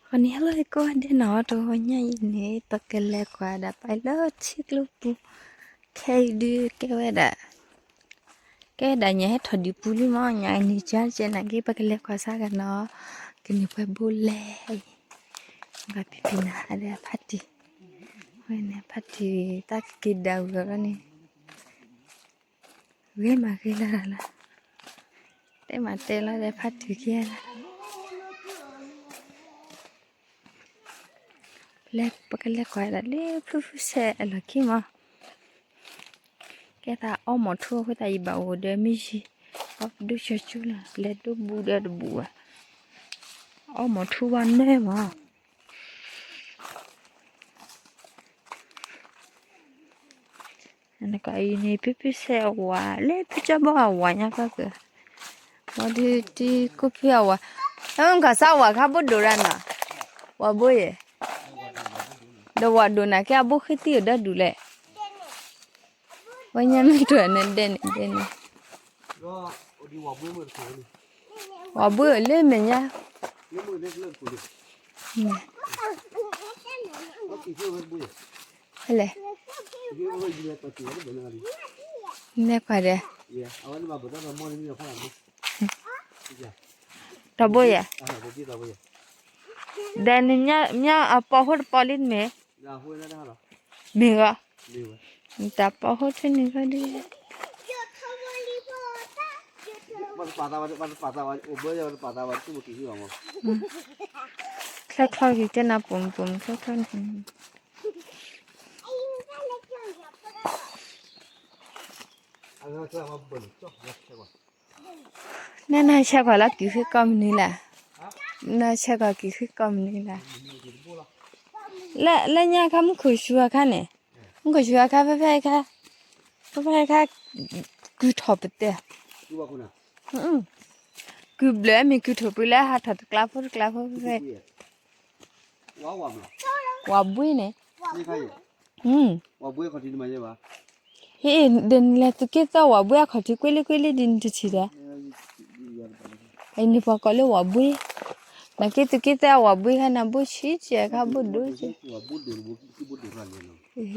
ခီန့ၣ် ဟဲလၢကိးဂၤဒဲးနီၤ, တဂီၤညါအံၤန့ၣ် ပကလဲၤကွၢ်ဒၣ်ပာ်လၢထံကျိပူၤ, ခဲအံၤဒုးကဲဝဲဒၣ်, ကဲဝဲဒၣ်ညါဟဲထီၣ်ဒံးပူၤလံမး, ညါအံၤန့ၣ်ကၠါကဲနာ်က့ ပကလဲၤကွၢ်စါကနီၤ, ကန့ၢ်ပှဲၤဘိလဲၣ်, ဘၣ်ဖံးဖံးနၤ အဒဲဖါတံၢ်, ဝဲန့ၣ်ဖါတံၢ် တၢ်ကက့ၤဒၣ်ဝဲလီၤန့ၣ် ဂ့ၤမးဂ့ၤလၢ်လၢ်လၢ်, တဲမးတဲလီၤဒီးဖါတံၢ်ခံဂၤလၢ်, ပကလဲၤကွၢ်ဒၣ်လၢဖုဖုစဲအလီၢ်ခံမး, ကဲသးအီမိာ်ထူအဃိသတး ယဘၣ်အိၣ်ဒီးမ့ၢ်ယံၤ, အီဒိၣ်ကၠီကၠူလီၤ လဲၤဒိၣ်ဘူးဒီးတဘူးဘၣ်, အီမိာ်ထူဘၣ်နဲမး နကအံၤန့ၣ် ဖုဖုစဲအဝၤ လၢဖုကၠီဘီအဝၤညါကီက့ၤ, ဝဲဒုးတံၤကိးဖုအဝၤ, အကစၢ်ဝၤခါဘိဒိၣ်ရၣ်နီၤ, ဝၤဘိယဲၢ်, ဒီးဝၤဒိၣ်နာ်က့အဘိဃ့သံအဒၢဒူၣ်လဲၣ်, ဝဲညါမ့ၢ်တၢ်န့ၣ်ဒဲးန့ၣ်ဒဲးန့ၣ်, ဝၤဘိလၢမဲာ်ညါ ဖဲလဲၣ်, လဲၤကွၢ်ဒီး, ဒီဘိယဲၢ်, ဒီးနမ့ၢ်အပီၢ်ဟိတပီၢ်လံတမ့ၢ်, မ့ၢ်ဂီၤ, နတၢ်ပီၢ်ဟိထဲန့ၣ်ဂီၤဒ် ချၢချီက့ၤကဲနၤပိာ်မုၣ်ပိာ်မုၣ်ချၢချီန့ၣ်, နနဆဲးကွၢ်လၢကံၤဃ့ကီၢ်မနုၤလဲၣ်, နဆဲးကွၢ်ကံၤဃ့ကီၢ်မနုၤလဲၣ်, လၢညါခါမုၢ်ခိၣ်ဆူအခါန့ၣ်, မုၢ်ခိၣ်ဆူအခါ ဖဲဖဲခါ, ဖဲဖဲခါ, ကုၢ်ထီၣ်ပတဲာ်, ကုၢ်ဘျၢမ့ၢ်ကုၢ်ထီၣ်ပှ့ၤလၢဟးထီၣ်တကျါဖိတကျါဖိဖဲဖဲ, ဝၤဘှ့န့ၣ်, ဟ့ၣ် ဒ်နလဲၤသုးက့သၢဝၤဘှ့အခီၣ်ထံးကွ့လံကွ့လံဒ်နတထံၣ်ဒီး, အံၤန့ၣ်ပှၤကိးလၢဝၤဘှ့, နက့သုးက့သၢအဝၤဘှ့ခါန့ၣ် ဘိဆံးကဲခါဘိဒိၣ်ကဲ,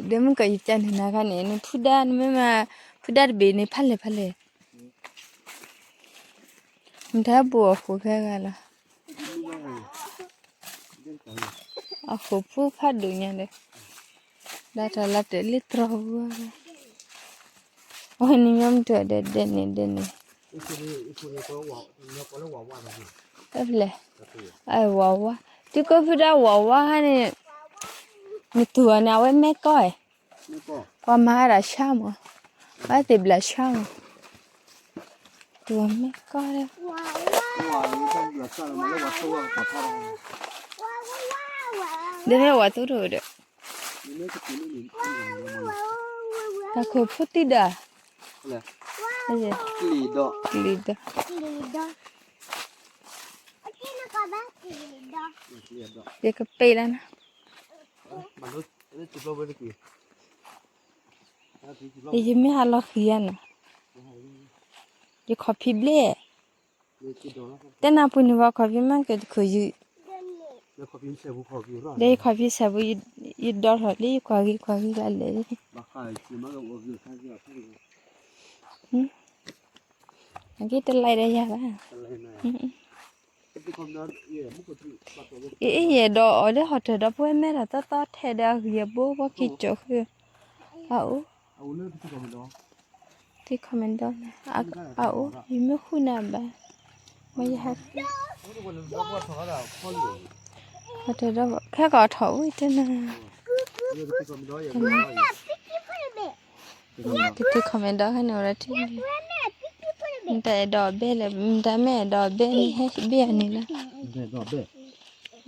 ဒီးမုၢ်ကီၢ်ယကန့ၣ်နၤခါန့ၣ် နဖုဒါနမ့ၢ်မၤ, ဖုဒါတဘ့ၣ်န့ၣ်ဖးလဲၢ်ဖးလဲၢ်, နတၢ်ဘိအဃိခဲဂၤလီၤ အဃိဖုဖးဒိၣ်ညါဒီး, ဒၣ်တၢ်လၢတၢ်လၢတြီၤဝဲ, အဝဲန့ၣ်မ့ၢ်မတၤဒီးဒဲးန့ၣ်ဒဲးန့ၣ်, တဖျဲၣ်, အဝၤဝါ, တုၤကိးဖုဒၣ်ဝၤဝါဟါန့ၣ်, နတူၢ်အီၤန့ၣ် အဝဲမဲကီၢ်, ပှၤမၤဒၣ်ဆါမး, ပှၤသ့ၣ်ဘျးဆါမး, တူၢ်အီၤမဲကီၢ်ဒီး ဒ်ဖဲဝၤသူတအိၣ်ဒီး, တၢ်ခိၣ်ဖိတံၢ်ဒီး, ကလံၤဒီး, ယကပ့ၤလၢနၤ, ယမ့ၢ်ဟးလီၤဃံၤယၤနီၤ, ယခီၣ်ဖံးဘျဲၣ်, တဲနၤပူၤန့ၣ်ဝဲခီၣ်ဖံးမ့ၢ်က့ၤတခိၣ်ယုၢ်, ဒီးယခီၣ်ဖံးစဲးပူၤ ယဒီထီၣ်လံ ယကွၢ်ဂ့ၤကွၢ်ဂ့ၤလၢလဲၣ်, အက့ၢ်တလၢ်ဒီးယၤဘၣ်, အ့ၣ် ယအဲၣ်ဒိးအီၤလၢဟီၣ်တၢၢ်ဒီး ပဝဲမဲထီၣ်သီသီထဲဒီးအဂံၢ်အဘိ ပှၤက့ၤကၠီဃုာ်, အအိၣ်, ထံခီၣ်မဲာ်ဒီး, အအိၣ် ယမ့ၢ်ဃုနၤဘၣ်, မ့ၢ်ယဟဲ, ဟီၣ်တၢၢ်ဒီး ခဲကီးထီၣ်ဝံၤတနၤ, ထံခီၣ်မဲာ်ဒီးခဲန့ၣ်ဝဲဒၣ်ထံ, နတၢ်အဲၣ်ဒိးအဘဲလဲၣ်, နတၢ်မ့ၢ်အဲၣ်ဒိးအဘဲန့ၣ် ဟဲဘ့ၣ်အီၤန့ၣ်လီၤ,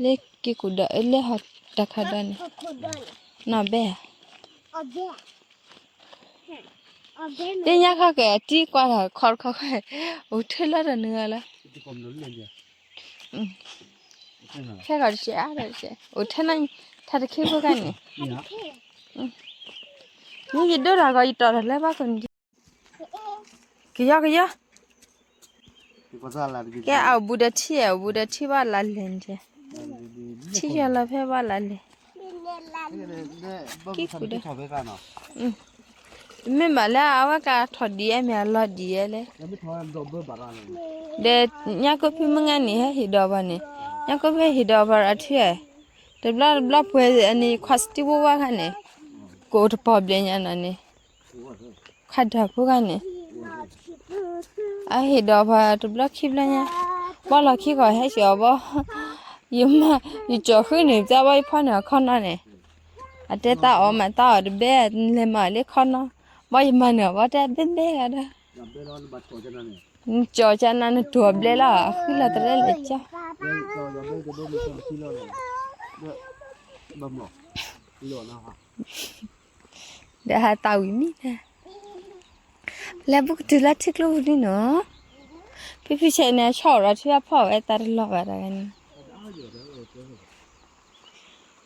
လၢက့ၤကူၣ်ဒီး လၢဟီၣ်တၢ်ခးဒီးန့ၣ်, နီၢ်ဘဲဧါ, သ့ၣ်ညါခီက့ၤ အတံၤကွၢ်တၢ်ခီတခီခီ, အိၣ်ထဲလီၤတၢ်နုာ်လီၤ, ခဲကီးတကဲးအါဒီးတကဲး အိၣ်ထဲနီၤ, ထါတခ့ဖိခါန့ၣ်, မ့ၢ်ယဒိၣ်တၢ်ဂီၤ ယတီၢ်တၢ်လၢဘၣ်ကန့ၣ်, ကယီကယီ, ကဲအဘူးဒီးထံၣ် အဘူးဒီးထံၣ်ဘၣ်လၢလဲၣ်န့ၣ် ထံယီၤလီၤဖဲဘၣ်လၢလဲၣ်, ကံၣ်ကူၤဒီး, တမ့ၢ်ဘၣ်လၢအဝဲကထီၣ်ဒ်အမ့ၢ်အလီၤဒ်အလဲၣ်, ဒီးညါကိၣ်ဖံမုၢ်ဂၤန့ၣ် ဟဲဟ့ၣ်ဒီးပှၤန့ၣ်, ညါကိၣ်ဖံဟ့ၣ်ဒီးပှၤရၤထံဧါ, တဘျီတဘျီပှဲၤန့ၣ် ခွါစတံဝါဝါခါန့ၣ်, ကိးတပီၢ်ဘျဲၣ်ညါနီၤန့ၣ်, ခွါဒီးဖိခါန့ၣ်, အဟ့ၣ်ဒီးပှၤတဘျီခံဘျီညါ, ဘီလီၤခံကီၢ်ဟဲက့ၤအီၤဘီ, ယမၤ, ယကၠီၤဃုန့ၣ် ပျၢ်ဘီယဖီန့ၢ်အခီနီန့ၣ်, အတဲတၢ်အီၣ်မးတၢ်အီၣ်တဘဲ, လဲၤမၤလၢခီနီ, ဘီယမၤန့ၢ်အီၤဘီတဲဘဲဘဲဂၤဒီး, နကၠီၤကနၤနတိၤအဘျဲလီၤ အဃံလီၤတရဲလဲၣ်ကၠီ ဒီးဟးတၢ်ဝံၤမံၤ, လဲၤဘူးကတုၤလၢထံကျိပူၤလံနီၤ, ဖံဖံဆဲးန့ၣ် ဆီၣ်ရၤထံအဖီၣ်ဝဲတၢ်တလီၤဘၣ်တဂၤန့ၣ်,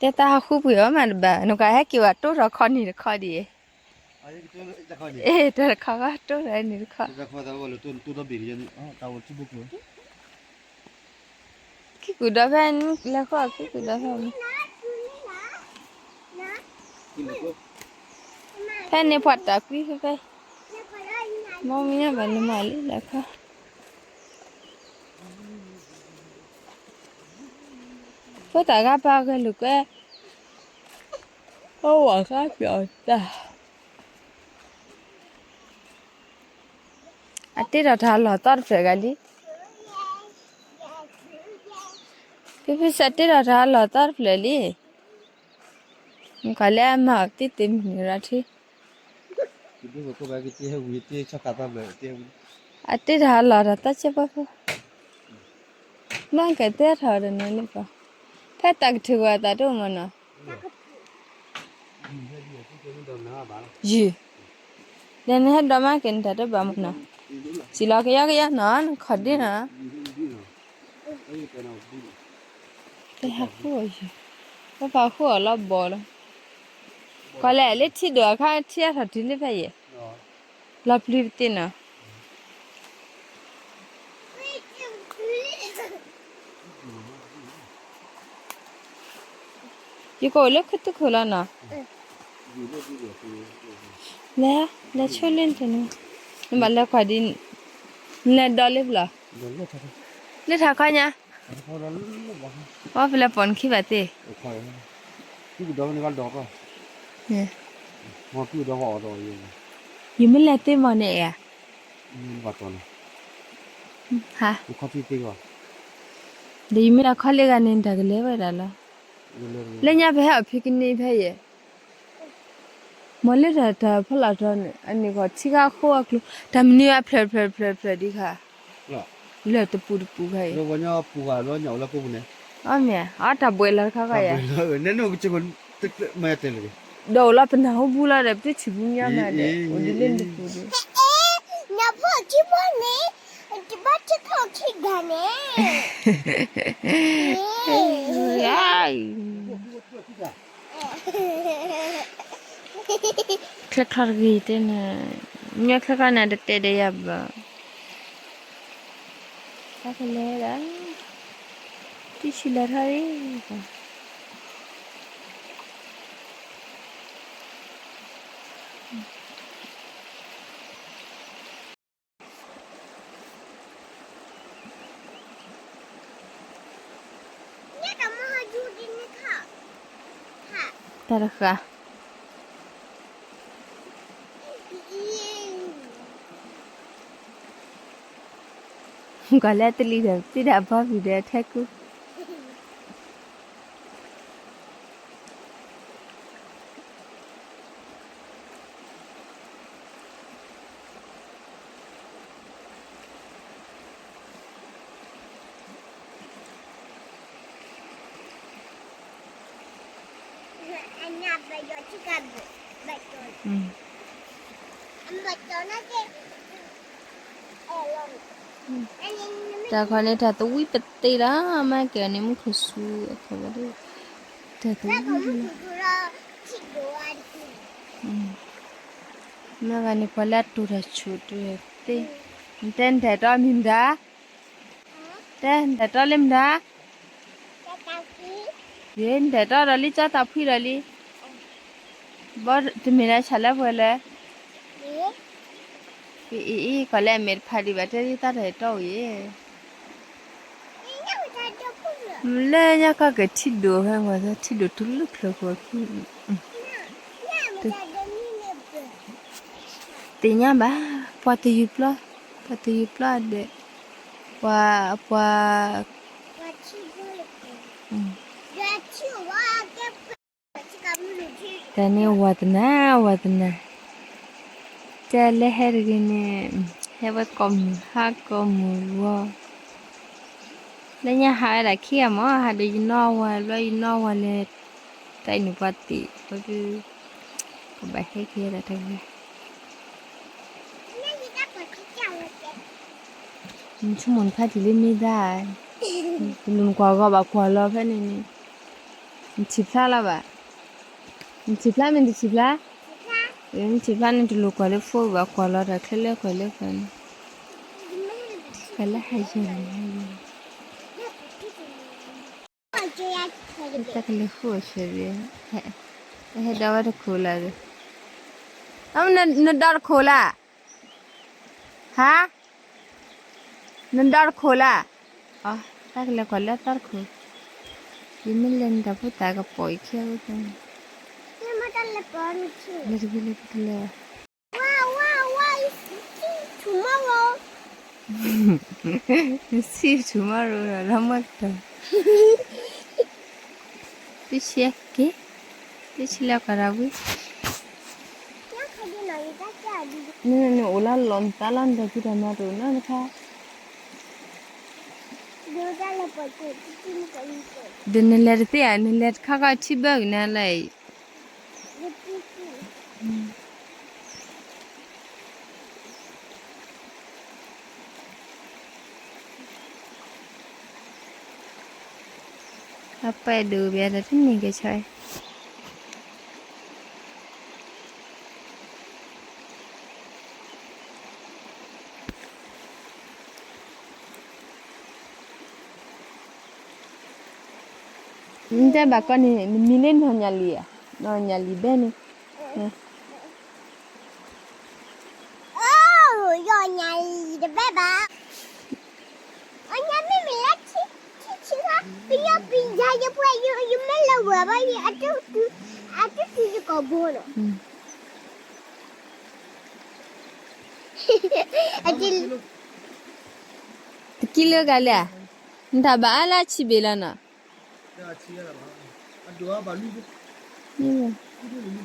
တဲတၢ်ဟးဃုပှ့ၤအီၤမးတဘၣ် နကဟဲက့ၤဝဲတိၢ်ထီၣ်ခီနံၤတခီဒံး, အ့ တၢ်တခီကတိၢ်ထီၣ်နံၤတခီ ခံကူဒီးဖဲလဲၤဃီခံကူဒီးဖဲ, ဖဲန့ၣ်ပှၤတၢ်ကွံဖဲဖဲ, မ့ၢ်မ့ၢ်ဘၣ်နမၤလံလဲၤခီ, ဖိတၢ်ဂၤပာ်ဂဲၤလိာ်ကွဲ, အိၣ်ဝဲဃါပျီတၢ် အတ့ထီၣ်တၢ်လီၢ်သီတဖျၢၣ်ဂၤလံ, ဖံဖံစးတ့ထီၣ်တၢ်လီၢ်သီတဖျၢၣ်လံ, မ့ၢ်ကီၢ်လၢအမၤအီၤတ့တ့မုၢ်နုာ်ရၤထံ, အတ့ထီၣ်လီၢ်တၢ်သီကဲပှၤဖိ, မ့ၢ်ကတဲထီၣ်ဒီးနၤလံပှၤ, ဖဲတၢ်ကထုးကွံာ်အသးတအိၣ်မးနီၤ ယုၢ်, ဒီးနဟဲဒိးမးက့ၤနတၢ်တဘၣ်မးနီၤ, စံၣ်လီၤကယီကယီနီၤ နခီၣ်ဒ့နီၤ, တဟးဃုအီၤယုၢ်, ပပာ်ဃုအီၤလီၤဘီလီၤ, ကွၢ်လဲၣ်လၢထံဒိၣ်အခါထံအထီၣ်တုၤလၢဖဲယဲၢ်, လီၤပျံၤပသ့ၣ်နီၤ ယကအိၣ်လၢခူသူၣ်ခိၣ်လီၤနီၤ, လဲၤ, လဲၤဆိလၢနတန့ၣ်, နဘၣ်လဲၤကွၢ်ဒ်, နလဲၤဒီးလၢပျီ, လၢထးခီညါ, အီဖဲလဲၣ်ပိာ်နခံဘၣ်သ့ၣ်, ယမ့ၢ်လဲၤသ့မီၤန့ၣ်ဧါ, ဟါ, ဒီးယမ့ၢ်လဲၤခီလ့ၣ်ဂၤန့ၣ်တၢ်ကလဲၤဝဲဒၣ်လီၤ, လၢညါပဟဲအီၣ်ဖံကန့ၢ်ဖဲယဲၢ် မ့ၢ်လၢတၢ်တၢ်ဖီလာ်ထီန့ၣ် အန့ၣ်ဂီၢ်ထံဂၤဃိအကျိၤ တၢ်မနုၤအဖျၢၣ်ဖျၢၣ်ဖျၢၣ်ဖျၢၣ်ဒံးခါ, လၢတပူၤတပူၤခါအံၤ, အီၣ်မ့ၢ် အီၣ်တၢ်ဘှဲးလီၤတခါခါယၤ, ဒီးအိၣ်လီၤပနၢ်ဟူဘူးလီၤဒီး ပတထံၣ်ဘူးမညီမးဒီး အိၣ်ဒ်လၢနတပူၤဒီး နဖိထံဖိန့ၣ် တဘၣ်ထံခိၣ်ခံဂၤန့ၣ် ချၢချၢတဂ့ၤတဲနၤ, ညီချၢချၢန့ၣ် တတဲဒီးယၤဘၣ်, တၢ်ကလဲၤဒၣ်, တံၢ်ဆံးလီၤထီၣ်လံ. တၢ်တဃာ် ကွၢ်လၢတလံၤဒီး တံၢ်ဒၣ်ဘီဘံၣ်ဒီးထဲကူ တၢ်ခီန့ၣ် တၢ်သဝံပသ့လီၤ မ့ၢ်ကဲန့ၣ် မုၢ်ခိၣ်ဆူအခီဘၣ်ဒီး တၢ်သဝံလီၤ. မ့ၢ်ဂၤန့ၣ် ပှၤလၢအတိၢ်တၢ်ဆိၣ်တၢ်သ့, နတဲနတၢ်တီမံၤမတၤ, တဲနတၢ်တီလၢမတၤ, တၢ်သဝံ ယဲ နတဲာ်တီၢ်ဒီးလံ ကၠီတၢ်ဖှံဒီးလံ, ဘီတမ့ၢ်လၢဆၣ်လၢပှဲၤလဲၣ်, အံၤ အံၤ ကီၢ်လၢအမဲာ်တဖးဒံးဘၣ်တဲဒ်တၢ်တၢ်တီၢ်ဝံၤ, လၢညါကီၢ်ကထံၣ်ဒိၣ်ဖဲကွၢ်သီထံၣ်ဒိၣ်တူၢ်လၢချၢဃိးခံ, သ့ၣ်ညါဘၣ်, ပှၤတယုၢ်ပျီ, ပှၤတယုၢ်ပျီဒီး, ပှၤ, ပှၤ, တၢ်န့ၣ်ဝါသနာ, ဝါသနာ, တဲလၢဟဲတဂ့ၤန့ၣ်, ဟဲဝဲကိးမုၢ်ဟါကိးမုၢ်ဂီၤ, လၢညါဟးဝဲဒၣ်ခံဂၤမး ဟးဒီးယနီၢ်ဝါဘျီ ယနီၢ်ဝါလဲၤ, တၢ်အံၤန့ၣ်ပှၤသ့ၣ်, ပှၤက, ကဘၣ်ဟဲက့ၤဒၣ်တဂၤ နဆိကမိၣ်နဖါတံၢ်လၢမ့ၢ်ဒၣ်, တလိၣ်နကွၢ်ဂီၤဘၣ်ကွၢ်လီၤဖဲန့ၣ်န့ၣ်, နထံၣ်ဖျါလီၤဘၣ်, နထံၣ်ဖျါမ့ၢ်တထံၣ်ဖျါ, နထံၣ်ဖျါန့ၣ်တလိၣ်ကွၢ်လၢဖိဘၣ်ကွၢ်လီၤတၢ်ချၢလၢကွၢ်လၢကွၢ်န့ၣ်, ကွၢ်လၢဟးယဲၢ်လီၤ, တၢ်ကလဲၤဃုအီၣ်ဆၢဒီး, ဟဲဒီးဝဲတခိၣ်လၢာ်ဒီး, နဒီတခိၣ်လၢာ်, ဟါ, နဒီတခိၣ်လၢာ်, အ, တၢ်ကလဲၤကွၢ်လၢအသီတခိၣ်, ယမ့ၢ်လဲၤနတၢ်ဖိသၣ်ကပိာ်ယခံဂ့ၤ, လဲၤတဂ့ၤလၢပကလဲၤဘၣ် နစံၣ်ထူၣ်မးရိၤလီၤမၢ်ကတၢၢ်, တဆံက့ၤ, တဆံလၢကွၢ်တၢ်ဝံၤ, နအိၣ်လၢလီၢ်နသးလီၤ နတၢ်ဖံးတၢ်မၤတအိၣ်နီတခါ, ဒီးနလဲၤတသ့ဧါ, နလဲၤတခါခီထံဘၢကနၤလၢအံၤ အပှဲၤဒိၣ်ဘၣ်ဒီးတန့ၢ်ကဆှီ, နတဲဘၣ်ကီးန့ၣ် နမံၤလၢနီၢ်ညၣ်လံၤဧါ, နီၢ်ညၣ်လံၤဘဲန့ၣ်, ယီၢ်ညၣ်လံၤတဘဲဘၣ်, အညါမ့မ့ၢ်လၢထံထံခါ, ပယီၤပယီၤယပှဲၤယမ့ၢ်လၢဝဲဘၣ်, အတတုၤယကိာ်ဘိနီၤ, တကံလိဂၤလဲၣ်, နတၢ်ဘၣ်အါလၢအဆံးဘ့ၣ်လီၤနီၤ, ဒီး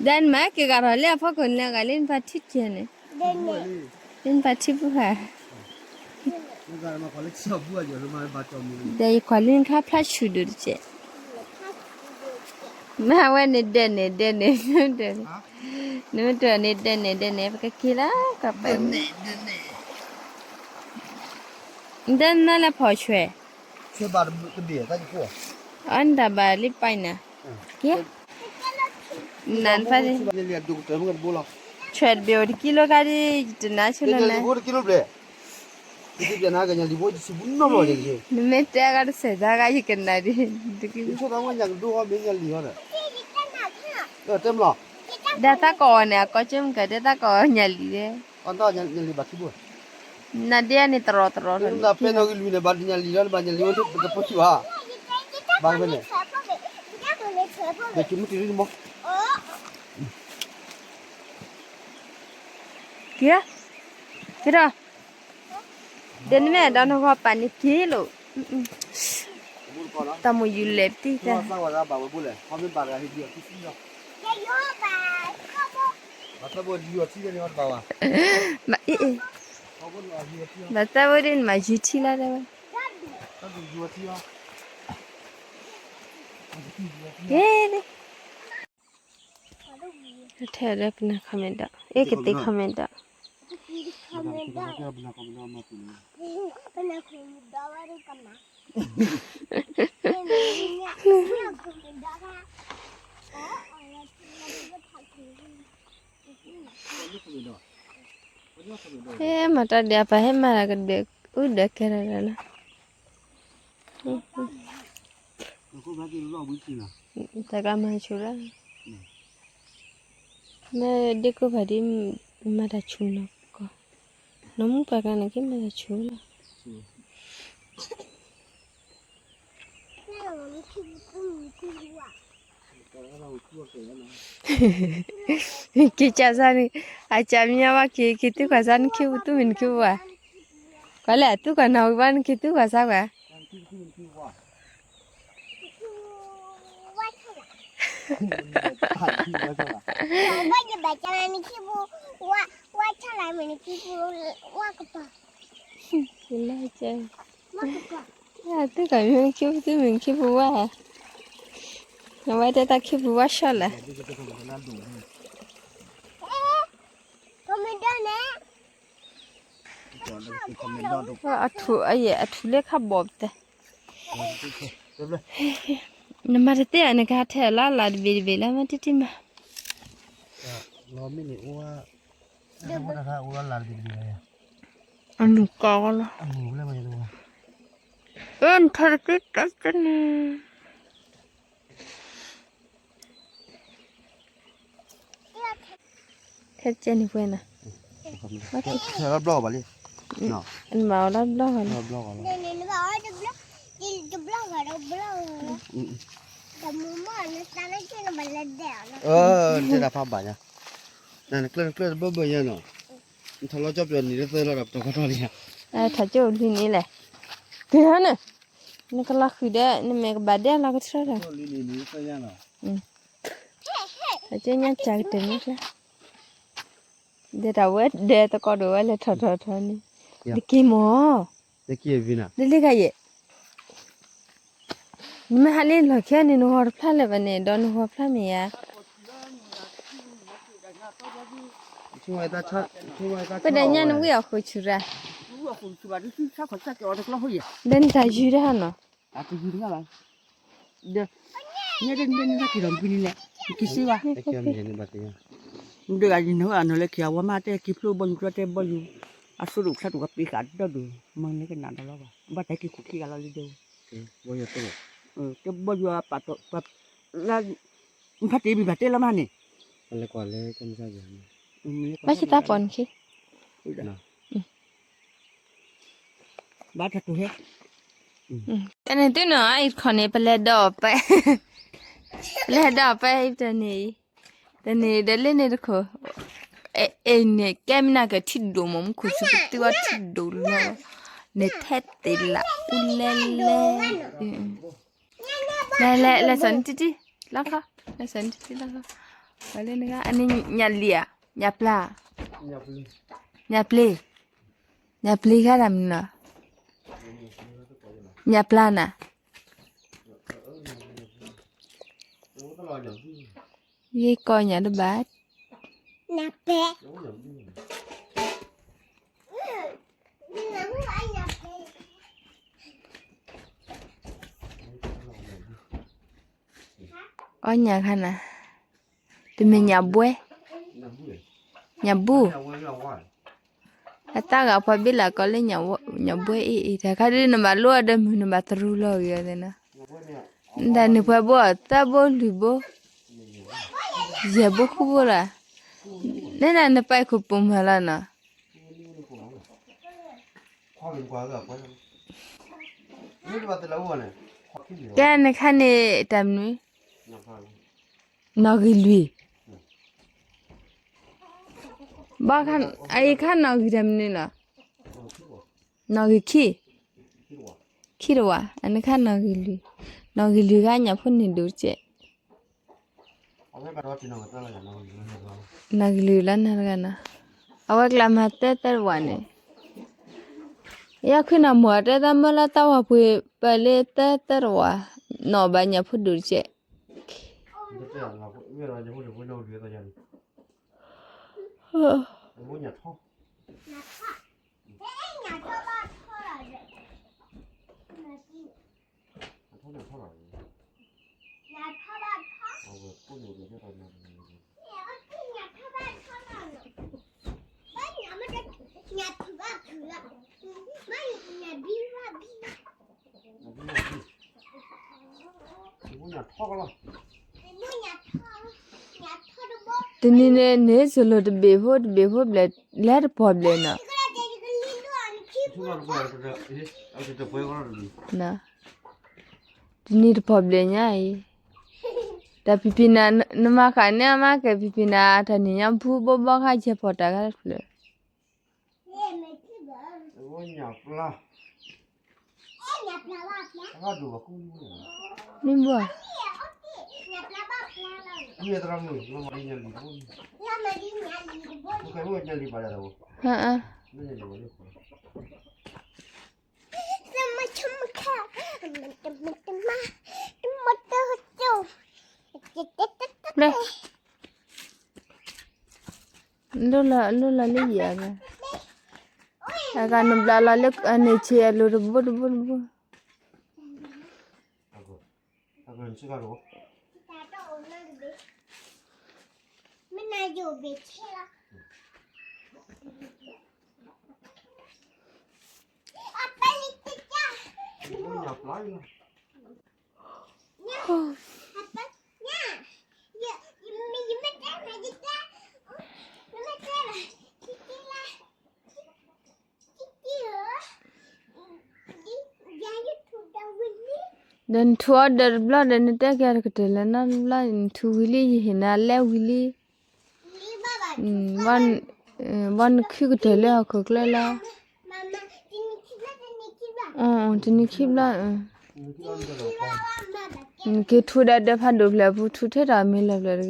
နမၤက့ၤဂၤထီၣ်လၢအဖီခိၣ်န့ၣ် ဂၤလၢနဖါထံကဲန့ၣ်, လၢနဖါထံပူၤဧါ, ဒီးယကွၢ်လၢနခါဖျါဆူၣ်ဒိၣ်တကဲး, မ့ၢ်ဝဲန့ၣ်ဒဲးန့ၣ်ဒဲးန့ၣ်, နမ့ၢ်တန့ၣ်ဒဲးန့ၣ်ဒဲးန့ၣ် ပကက့ၤလၢကပၤ, နတဲနၤလၢဖီၣ်ဆွဲ, အီနတၢ်ဘၣ်လံပာ်နၤ, ကဲ, နၤနဖါ, ဆွဲတဘ့ၣ်အိၣ်တကံလိခါဒ်, ယတနါဆိလၢနၤ, နမ့ၢ်တဲအဂၤတစဲးတဂၤယကနၣ်ဒ်, ဒီးတၢ်ကိးအီၤန့ၣ် အကိးကၠိမ့ၢ်ကၤ ဒီးတၢ်ကိးအီၤညၣ်လံၤဒီး နဒ်အန့ၣ်တရီတရီလီၤ, က့ၤ, က့ၤဒီး, ဒီးနမ့ၢ်ဒီးနဂီၢ်ပာ်န့ၣ်က့ၤလိာ်, တၢ်မိၢ်ယူၤလဲၤပတံၢ်တၢ်, ဘၣ်အ့ၣ်အ့ၣ်, ဘၣ်သးဝဲဒ်နမၤယူၤထံလီၤတဲဝဲ, က့ၤ, ထဲဒီးပနၢ် comment ဒီး အ့ၣ်ကသ့ comment ဒီး, ပနၢ် comment ဒီးဝဲဒ်ကမၤ ဟဲမၤတၢ်ဒဲး အပၢ်ဟဲမၤတၢ်ကဒဲး အူဒဲးကဲထီၣ်လီၤ. တၢ်ကမၤဆူၣ်လီၤ. မ့ၢ်ဒ့ၣ်ကိၢ်ဖးဒံး မၤတၢ်ဆူၣ်နီၢ်ကီၢ်, နီၢ်မူပှၤကျါန့ၣ်က့ၤမၤတၢ်ဆူၣ်လီၤ. က့ၤကၢ်စၢ်န့ၣ် အကၢ်မံၤဝဲက့ၤ က့ၤသုခွါစၢ်နခံပူၤ သူၣ်မံၤနခံပူၤဧါ. ကွၢ်လဲၣ် အသူၣ်ခွါနီၢ်ဝံၤဘၣ် နက့ၤသူၣ်ခွါစၢ်ကွၢ်. ဝါချလာမနခံပူၤ ဝါကပၤ သုကမ့ၢ်ခံပူၤ သုမ့ၢ်ခံပူၤ ဝါ, အဝဲတဲတၢ်ခံပူၤဝါဆီၣ်လဲၣ်. အထူ, အယဲၢ်အထူလၢခါဘီၣ်ပတဲ, နမၤတသ့ၣ်ဧါ နကဟးထဲလၢလၢ်တဘ့ၣ်တဘ့ၣ်လၢမ့ၢ်တံၢ်တံၢ်မး, အမုၢ်ကီၢ်လီၤ, အၢ နထီၣ်တသ့တၢ်ကန့ၣ်, ထဲကဲန့ၣ်ပှဲၤနၤ, ဘျီၣ်ဘၣ်လံ, နမၤအီၤလၢဘျီၣ်ဂီၤလီၤ, တဘျီၣ်ဂီၤလီၤ, တမူမီၢ်နသးလၢက့နဘၣ်လဲၤဒဲးအီၤလီၤ, တဲတၢ်ဖးဘၣ်ညါ, နကျၢၢ်တကျၢၢ်တဘၢဘၢညါနီၤ, နထီၣ်လီၤကၠီပျီနံၤလၢသၢလီၤဒီးပတီၢ်ခီထီၣ်လံ, ထီၣ်ကၠိလံန့ၣ်လဲၣ်, ကဟၢနၤ, နကလီၤဃုာ်ဒီး နမ့ၢ်ကဘၣ်ဒဲးလီၤကထၢဒီး, ထီၣ်ကၠိညါစၢ်ကတၢၢ်မ့ၢ်ကျါ, ဒီးတၢ်ဝဲဒဲးသကိးဒိၣ်ဝဲလဲၤထီၣ်ထီၣ်ထီၣ်န့ၣ်, နက့ၤမၢ်, ဒ်လံဂၤယဲၢ် နမ့ၢ်ဟးလံလီၢ်ခံန့ၣ် နဂီၤတဖျါလၢၤဘၣ်န့ၣ် ဒီးနဂီၤဖျါမ့ၢ်ဧါ, ပဒဲညါနဝံၣ်အီၣ်ဃုာ်ဆူၣ်ရၣ်, ဒီးနတၢ်ယုၢ်တဟါနီၤ, ဒီး, န့ၣ်တန့ၣ်န့ၣ်က့ၤဒီးမုၢ်နံၤလဲၣ်, နက့ၤစ့ဝါ, ဒီးအယနဟါအနီၤလၢခံအဝဲမ့ၢ်တဲက့ၤဖျိဘီယူၤကျီတဲဘီယူၤ, အစိဒိၣ်ဖျါဒိၣ်ကပ့ၤဃာ်ဒီဒူၣ်, မ့ၢ်န့ၣ်ကနၣ်ဒီးလီၤဘၣ် ဘၣ်တၢ်က့ၤခိၣ်ခံဂၤလီၤလံဒီး, တဲဘီယူၤအပာ်တီၢ်, လၢ, မ့ၢ်ဖါတံၢ်မံၤဘၣ်တဲလီၤမးန့ၣ်, ဘၣ်ဆၣ်တၢ်ပိာ်နခံ ဘၣ်တၢ်တိၢ်ဟဲ, တၢ်န့ၣ်သုနီၤ အံၤတခီန့ၣ် ပလဲၤဒီးပ, ပလဲၤဒီးပတန့ၣ်, တန့ၣ်ဒီးလၢန့ၣ်တခိၣ်, အံၤန့ၣ် ကဲမနၤကထံၣ်ဒိၣ်မး မူခိၣ်ဆူကတုၤအီထံဒိၣ်လီၤ, န့ၣ်ထဲသ့ၣ်လၢအူလဲလဲ, လဲၤလဲၤလဲၤစီၤနံၤတံၢ်တံၢ်, လီခီ, လဲၤစီၤနံၤတံၢ်တံၢ်လီခီ, ပှၤလၢနဂၤ အန့ၣ်ညၣ်လံၤဧါ, ညၣ်ပျၢ်, ညၣ်ပျ့ၤ, ညၣ်ပျ့ၤခါတၢ်မနုၤနီၤ, ညၣ်ပျၢ်နၤ, ယကီၢ်ညၣ်တဘၣ်, ညၣ်ပဲ အီၣ်ညၣ်ခါနၤ, တမ့ၢ်ညၣ်ဘှဲ, ညၣ်ဘူၣ်, အတၢ်ဂၤဖီဘ့ၣ်လၢကီလၢညၣ်ဘှဲအံၤအံၤ တၢ်ခါဒ်နဘၣ်လိၣ်အီၤဒီးမုၢ်နဘၣ်တရူးလီၤဂ့ၤအီၤသ့ၣ်နီၤ, နတၢ်နုာ်ပှဲၤဘိအီၤ သၢဘိလွံၢ်ဘိ, ယဲၢ်ဘိဃုဘိလီၤ, နဲဒၣ်နပာ်ခိၣ်ပိာ်မုၣ်လီၤနီၤ ကဲနခါန့ၣ်တၢ်မနုၤ, နီၣ်ဂံၢ်လွံၢ်, ဘၣ်ခါ, အအံၤခါနီၣ်ဂံၢ်တၢ်မနုၤလီၤ, နီၣ်ဂံၢ်ခံ, ခံတဝာ်, အနခါနီၣ်ဂံၢ်လွံၢ်, နီၣ်ဂံၢ်လွံၢ်ဂၤညၣ်ဖိန့ၣ်ဒိၣ်တကဲး နီၣ်ဂံၢ်လွံၢ်လၢနၤတဂၤနီၤ, အဝဲကျါမၤသၢသၢတဝာ်န့ၣ်, ယခွံနီၢ်မိၢ်တဲသးမၢလၢတၢ်ဝၤပှ့ၤပၢၢ်လၢသၢသၢတဝာ်, နီၣ်ဘၣ်ညၣ်ဖိဒိၣ်တကဲး, ညၣ်ထီၣ်, ညၣ်ထီၣ်, ညၣ်ထီၣ်, ညၣ်ထီၣ်, ညၣ်ထီၣ်, ညၣ်ထီၣ်, ညၣ်ထီၣ်, တနံၤန့ၣ်န့ၣ် စလိၤတဘ့ၣ်ဖိတဘ့ၣ်ဖိဘျဲၣ် လဲၤတပီၢ်ဘျဲၣ်နီၤ, တနံၤတပီၢ်ဘျဲၣ်ညါအံၤ, တၢ်ဖံဖံနၤ နမၤဃးန့ၢ်အမါကဲ ဖံဖံနၤတၢ်န့ၣ်ညါ ဖုဘိဘီခါဆဲးဖီၣ်တၢ်ခါတဖျၢၣ် မ့ၢ်ဘၣ်, လိၣ်လီၤလၢယၤ, အဂၤနဘျါလီၤလၢအန့ၣ်ဆံးအလိၤတဘိတဘိတဘိ ဒီးနထူအီၤဒီးတဘျီ ဒီးနတဲက့ၤတကတၢၢ်လၢနီတဘျီ နထူဝံၤလံ ယဟ့ၣ်နၤလဲၤဝံၤလံ, ဘၣ်နခုကတၢၢ်လၢဟီၣ်ခိၣ်ချၢလီၤ, တနံၤခံဘျီ, နက့ၤထူဒီးဒီးဖးဒိၣ်ဖျၢၣ်ပူၤ ထူထဲတၢ်မ့ၢ်လၢာ်ဖျၢၣ်တဂ့ၤ,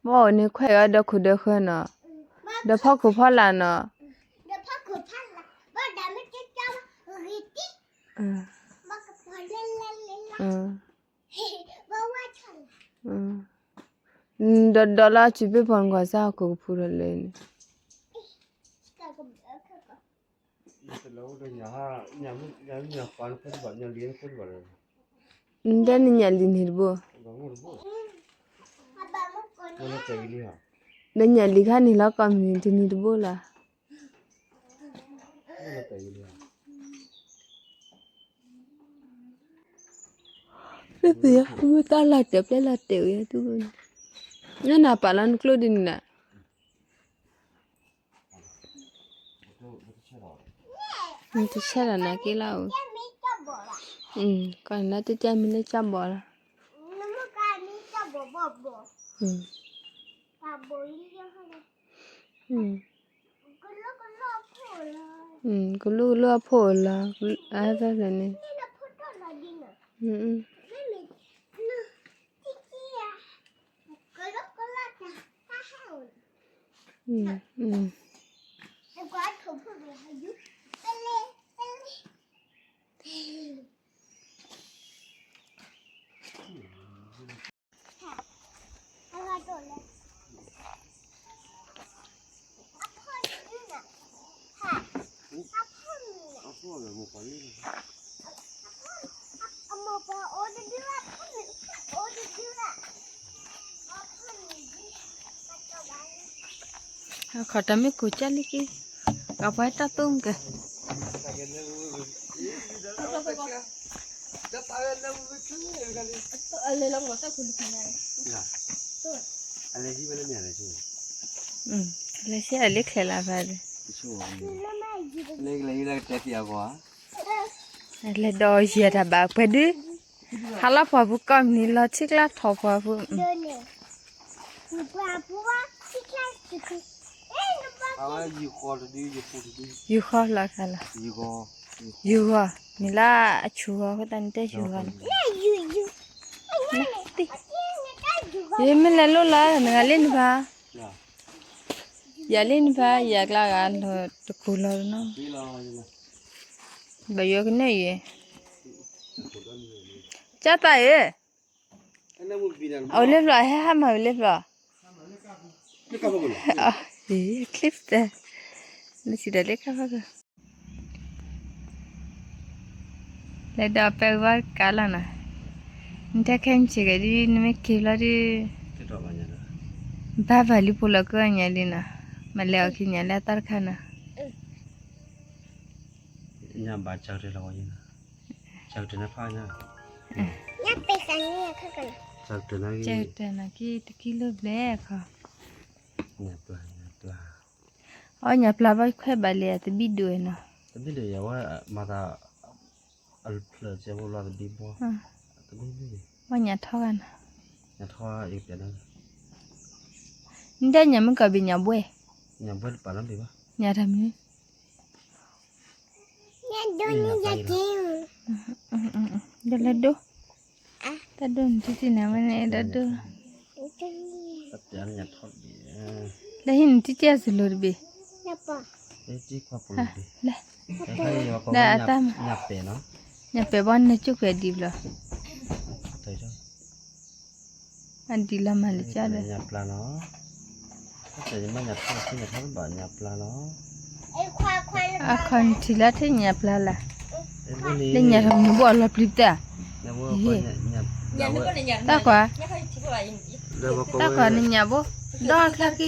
ဘၣ်အိၣ်န့ၣ်ခွဲးအီၤဒီးခိၣ်ဒီးဃၢၤနီၤ, ဒီးဖီခိၣ်ဖီလာ်နီၤ, ဒီးဒီးလၢအစုပ့ၤဖီၣ်နကွၢ်စၢ်ဟီၣ်ခိၣ်ကဖူထီၣ်လၢန့ၣ်, နတဲနညၣ်လံၤန့ၣ်တဘိ, ဒီးညၣ်လံၤခါန့ၣ်လီၤ ကိးမုၢ်နံၤတနံၤတဘိလီၤ. လၢပယီၤမ့ၢ်တၢ်လီၤတဲာ်ပျဲလီၤတဲာ်ဝဲယၤဒု, ညၣ်နၤပာ်လီၤနကျိဒ်န့ၣ်နၤ, နတဆဲးလီၤနၤက့လီၤ, ကီးနၤတတဲမ့ၢ်လၢကၠီဘီၣ်လီၤ, ကလိကလိအဖိၣ်လီၤ, အါဖဲဖဲန့ၣ်, အခီၣ်တၢ်မ့ၢ်ကိၢ်ကၢ်လံက့, ကပှၤတၢ်သူမုၢ်ကဲ, လဲၤဆံအလၢချဲးလၢဖဲဒီး, လဲၤဒီးယဲၢ်တၢ်ဘၣ်ပှဲၤဒု, ဟါလီၤပှၢ်ပူၤကိးမုၢ်နံၤလီၤထံကျါထီၣ်ပှၢ်ပူၤ, ယူၤဃီလီၤခါလီၤ, ယူၤဃီ, မ့ၢ်လၢအဆူၣ်ဃီအဃိသတးနတဲယူၤဃီန့ၣ်, ယမ့ၢ်လဲၤလိၣ်လီၤ နဂၤလၢနဖး ယၤလံနဖး ယၤကျါဂၤလီၤတကူၣ်လီၤနီၤ, ဘၣ်ယိၤကနဲၣ်ယဲ, ကၢ်သးအၢ, အအိၣ်လၢဖျီ ဟဲဟးမၤဝံၤလၢဖျီ, clip တဲ, နစံးဒီးလၢကါဖးကၢ လဲၤဒီးပဲဝါကါလီၤနီၤ, နတဲခဲမုၢ်ဆ့ၣ်ဂ့ၤဒု နမ့ၢ်က့ၤဘျီဒု, ဘၣ်ဘၣ်လံဖိလီၤကၢညါလံနီၤ, မ့ၢ်လဲၤအီၣ်ခံညါလၢအသီတခါနီၤ, ညါဘၣ်ကၢ်တလီၤဝဲ, ကၢ်တနဖးညါ ညၣ်ပ့ၤကန့ၣ်အခါကလီၤ, ကတၢၢ်နၤက့ၤတကံလိဘျဲၣ်ခီ, ညၣ်ပျၢ်, ညၣ်ပျၢ်, အီၣ်ညၣ်ပျၢ်ဘၣ်ခွဲးဘၣ်လံတဘံၣ်ဒိၣ်နီၤ, တဘံၣ်ဒိၣ်ယဝဲမၤသး အဖျၢၣ်စဲဖိလီၤတဘံၣ်ဘီ, တဘံၣ်ဘံၣ်, ဘၣ်ညၣ်ထီၣ်ဂၤနီၤ, ညၣ်ထီၣ်ယကပျၢ်နၤ, နတဲညၣ်မ့ၢ်ကဘ့ၣ်ညၣ်ဘှဲၣ်, ညၣ်ဘှဲၣ်တပာ်နီတဘ့ၣ်ဘၣ်, ညၣ်တၢ်မနုၤ ညၣ်ဒိၣ်န့ၣ်ယက့ၤ, ဒ်လဲၣ်ဒိၣ်, တၢ်ဒိၣ်နတံၢ်တံၢ်န့ၣ် အဝဲန့ၣ်ဒိၣ်ဒိၣ်, လၢဟံၣ်နတံၢ်တံၢ်အစလိၤတဘ့ၣ်, လၢ, လၢအတၢ်မၤ, ညၣ်ပဲာ်ဘီန့ၣ်ကၠိၣ်ကွံာ်အဒံးဘျီ အဒံးလီၤမၤလၢကၢ်ဒီး, ညၣ်ပျၢ်လီၤ, ညၣ်ပျၢ်လီၤ, အခီနထံၣ်လၢထံၣ်ညၣ်ပျၢ်လၢ်, လၢညၣ်ထီၣ်မနုၤဘိအလီၤပျံၤပသး, တၢ်ကွၢ်, တၢ်ကွၢ်နညၣ်ဘိ, ဒီချါက့